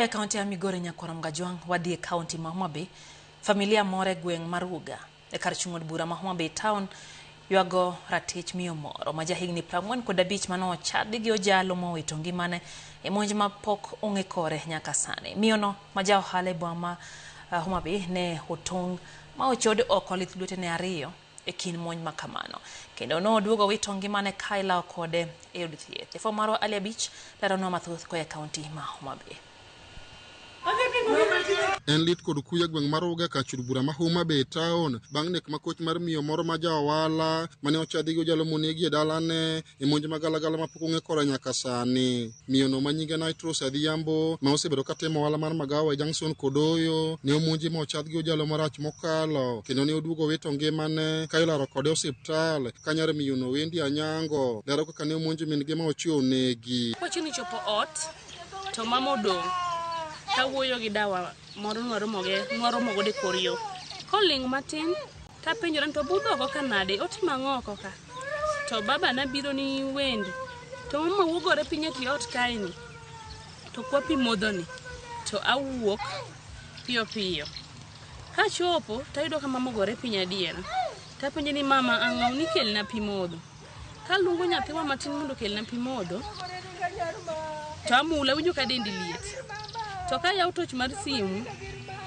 E kaunti ya Migori Nyakwar Mgajwang' wadhi e kaunti ma Homa Bay. Familia moro e gweng' mar Uga e kar chung' od bura ma Homa Bay town ywago ratich miyo moro ma jahigni 45 mane ochadhi gi ojalo mowito ngimane e monj ma pok ong'e kore nyaka sani. Miyono ma ja ohala e boma ma Homa Bay ne otong' ma ochod oko lith lwetene ariyo e kind monj ma kamano kendo noduogo wito ngimane ka ilawo kode e od thieth. Jafwambo marwa Ali Abich leronwa mathoth koa e kaunti ma Homa Bay. En lit kod kuyo e gweng' mar Uga kar od bura ma Homa Bay town bang' nek makoch mar miyo moro ma ja ohala mane ochadhi gi ojalo monegi e dalane e monj magalagala mapok ong'e kore nyaka sani. Miyono ma nyinge Nitros Adhiambo ma osebedo katimo ohala mar magawa e Junction Kodoyo ne omonji ma ochadh gi ojalo marach mokalo kendo ne oduogo wito ngimane ka ilaro kode e osiptal ka nyar miyono Wendy Anyango lero kaka ne omonj min-gi ma ochiwo onegi. Kochiegni chopo ot to mama odong' kawuoyo gi dawa moro nwaromo godo e kor yo. Koling' matin tapenjora ni to obudho oko ka nade, otimo ang'o oko ka? To baba nabiro ni Wendi, to mama wuogore piny e tie ot kae ni, to kwa pi modho ni, to awuok piyo piyo. Kachopo tayudo ka mama ogore piny adiera. Tapenje ni mama ang'o nikelna pi modho. Kaluongo nyathiwa matin mondo okelna pi modho, to amula awinjo ka dendi liet. To kayawo toch mar simu,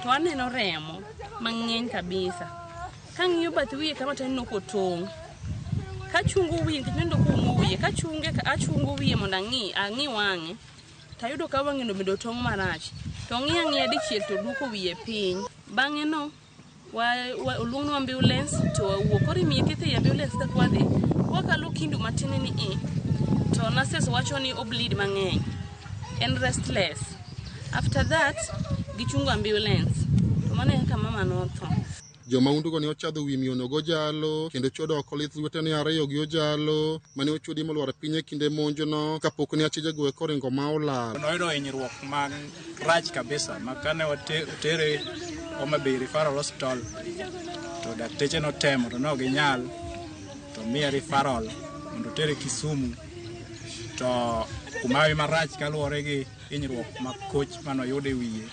to aneno remo mang'eny kabisa. Kang'iyo bath wiye kama to aneno kotong'. Kachungo wiye nikech noneno koumo wiye, kachunge achungo wiye mondo ang'i ang'i wang'e, tayudo ka wang'e no bende otong' marach. To ong'iyo ang'iya dichiel to oduoko wiye piny. Bang'e no oluongnwa ambulance to wawuok. Koro imiye thieth ei ambulance kaka wadhi, wakalo Kindu matin ni i, to nurses wacho ni o bleed mang'eny. En restless. After that, gichungo ambulance. To mano e kaka mama notho. Jomahundugo ne ochadho wi miyono gojalo kendo chodo oko lith lwetene ariyo gi ojalo mane ochodi molwar piny e kinde monjono kapok ne achijego eko oringo ma olal. Noyudo hinyruok marach kabisa ma kane otere Homa Bay Referral Hospital to dakteche notemo to ne ok ginyal to miye referral mondo otere Kisumu to kumawi marach kaluwore gi hinyruok makoch manoyudo e wiye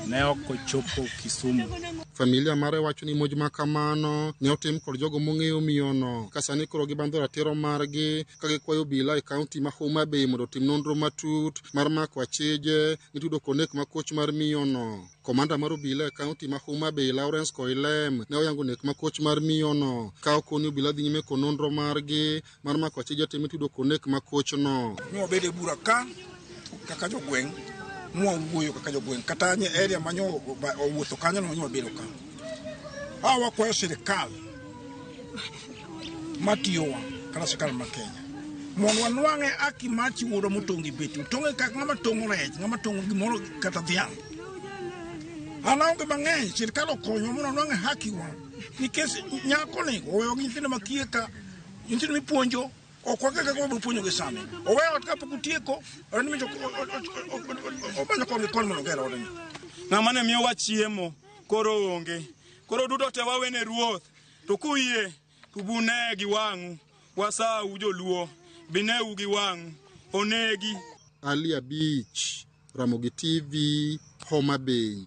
ne ok ochopo Kisumu. Familia mare wacho ni monj ma kamano ne otim kod jogo mong'eyo miyono ka sani koro gibandho ratiro margi ka gikwayo obila e kaunti ma Homa Bay mondo otim nonro matut mar mako achije mitudo kod nek makoch mar miyono. Komanda mar obila e kaunti ma Homa Bay Lawrence Koilem ne oyango nek makoch mar miyono ka okoni obila dhi nyime kod nonro margi mar mako achije te mitudo kod nek makochno. Ne wabedo e bura ka kaka jogweng' mwawuoyo kaka jogweng' kata nye area manyo owuotho kanyo no wabedo ka. A wakwayo sirikal matiyowa kata sirikal ma Kenya mondo wanwang'e haki mar chi wuodwa motong' gi beti. Otong'e kaka ng'ama tong'o rech, ng'ama tong'o gimoro kata dhiang'. An aonge mang'eny, sirikal okonywa mondo wanwang'e haki wa. Nikech nyakoni oweyo gi nyithindo makiye ka, nyithindo mipuonjo ok wang'e kaka wabiro puonjogi sani. Oweyo ot kapok otieko, omanyo koni gi koni mondo oger odni. Ng'ama ne miyowa chiemo koro onge. Koro duto te wawene Ruoth. To kuyie to bune gi wang'u. Wasau joluo, bineu gi wang'u. Onegi. Ali Abich, Ramogi TV, Homa Bay.